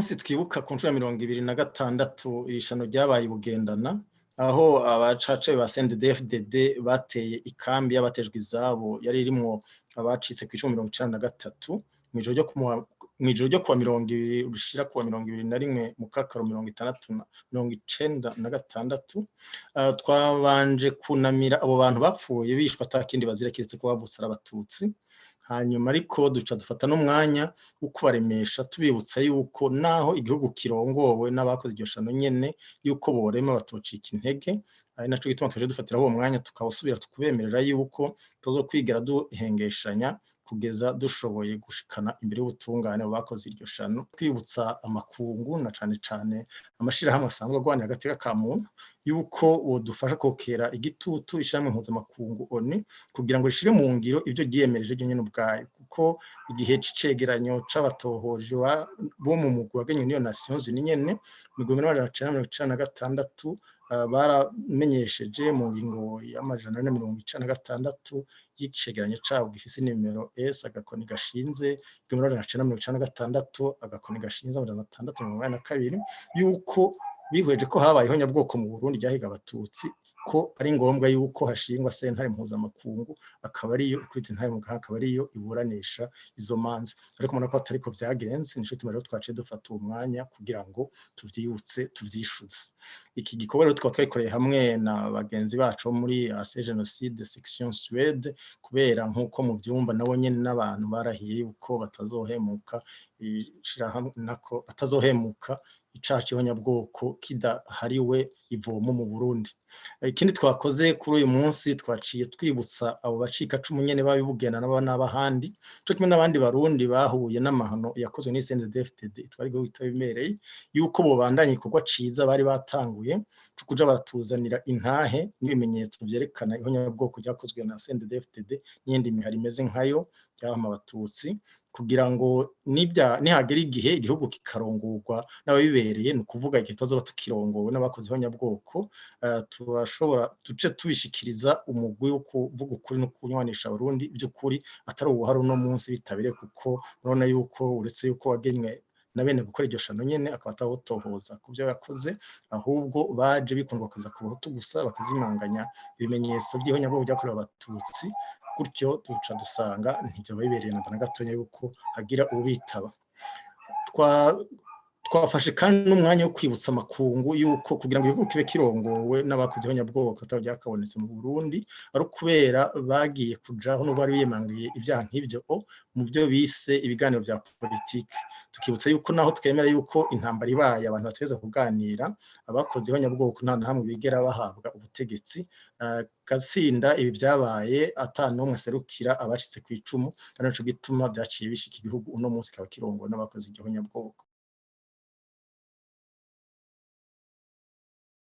Munsi twibuka ku nshuro ya 26 irishano ryabaye Bugendana, aho abacace ba CNDD-FDD bateye ikambi y'abatejwe izabo yari irimwo abacitse ku icumu 93 mw'ijoro ryo kuwa 20 rushira kuwa 21 Mukakaro 96, twabanje kunamira abo bantu bapfuye bishwe atakindi bazira kiretse ko bavutse ari Abatutsi. Hanyuma ariko duca dufata n'umwanya wo kubaremesha, tubibutsa yuko naho igihugu kirongowe n'abakoze iryo shano nyene, yuko borema batocika intege. Ari naco gituma twaje dufatiraho uwo mwanya, tukawusubira tukubemerera yuko tuzokwigera duhengeshanya kugeza dushoboye gushikana imbere y'ubutungane abo bakoze iryo shano. Twibutsa amakungu na cane cane amashirahamwe asanzwe agwanira agateka ka muntu yuko bodufasha kokera igitutu ishirahamwe mpuzamakungu ONU kugira ngo rishire mu ngiro ibyo ryiyemereje ryo nyene ubwayo, kuko igihe c'icegeranyo c'abatohoje bo mu mugwi wagenywe n'iyo Nations Unies nyene mu 1996, baramenyesheje mu ngingo ya 496 y'icegeranyo cabo gifise nimero S_1996_682 yuko bihweje ko habayeho nyabwoko mu Burundi ryahiga Abatutsi, ko ari ngombwa yuko hashingwa sentare mpuzamakungu akaba ariyo ikubita intare mu gahanga, akaba ariyo iburanisha izo manza. Ariko murabona ko atariko vyagenze. Nico gituma rero twaciye dufata uwo mwanya kugira ngo tuvyibutse, tuvyishuze. Iki gikorwa rero tukaba twagikoreye hamwe na bagenzi bacu bo muri AC Génocide section Suède, kubera nk'uko muvyumva nabo nyene n'abantu barahiye yuko batazohemuka ishirahamwe, nako batazohemuka icaha c'ihonyabwoko kidahariwe ivomo mu Burundi. Ikindi twakoze kuri uyu munsi, twaciye twibutsa abo bacikacumu nyene b'abibugena n'abahandi co kimwe n'abandi Barundi bahuye n'amahano yakozwe n'CNDD-FDD itwara igihugu itabimereye, yuko bobandanya igikorwa ciza bari batanguye co kuja baratuzanira intahe n'ibimenyetso vyerekana ihonyabwoko ryakozwe na CNDD-FDD n'iyindi mihari imeze nkayo ryahama Abatutsi, kugira ngo nihagera igihe igihugu kikarongorwa n'ababibereye, ni ukuvuga igihe tuzoba tukirongowe n'abakoze ihonyabwoko, turashobora duce tubishikiriza umugwi wo kuvuga ukuri no kunywanisha Abarundi by'ukuri, atari uwuhari uno munsi bitabire, kuko urabona yuko uretse yuko wagenywe na bene gukora iryo shano nyene akaba atawutohoza ku byo yakoze, ahubwo baje bikundwa kuza ku Bahutu gusa, bakazimanganya ibimenyetso by'ihonyabwoko byakorewe Abatutsi. Gutyo duca dusanga ntibyo bibereye na gatonya yuko hagira ubitaba. Twafashe kandi n'umwanya wo kwibutsa amakungu yuko kugira ngo igihugu kibe kirongowe n'abakoze ihonyabwoko atari byakabonetse mu Burundi, ari ukubera bagiye kujaho n'ubwo bari biyemangiye ibyaha nk'ibyo mu byo bise ibiganiro bya politiki. Tukibutsa yuko naho twemera yuko intambara ibaye abantu bategerezwa kuganira, abakoze ihonyabwoko nta na hamwe bigera bahabwa ubutegetsi. Gatsinda ibi byabaye ata n'umwe aserukira abacitse ku icumu, ari naco gituma byaciye bishika igihugu uno munsi kikaba kirongowe n'abakoze iryo honyabwoko.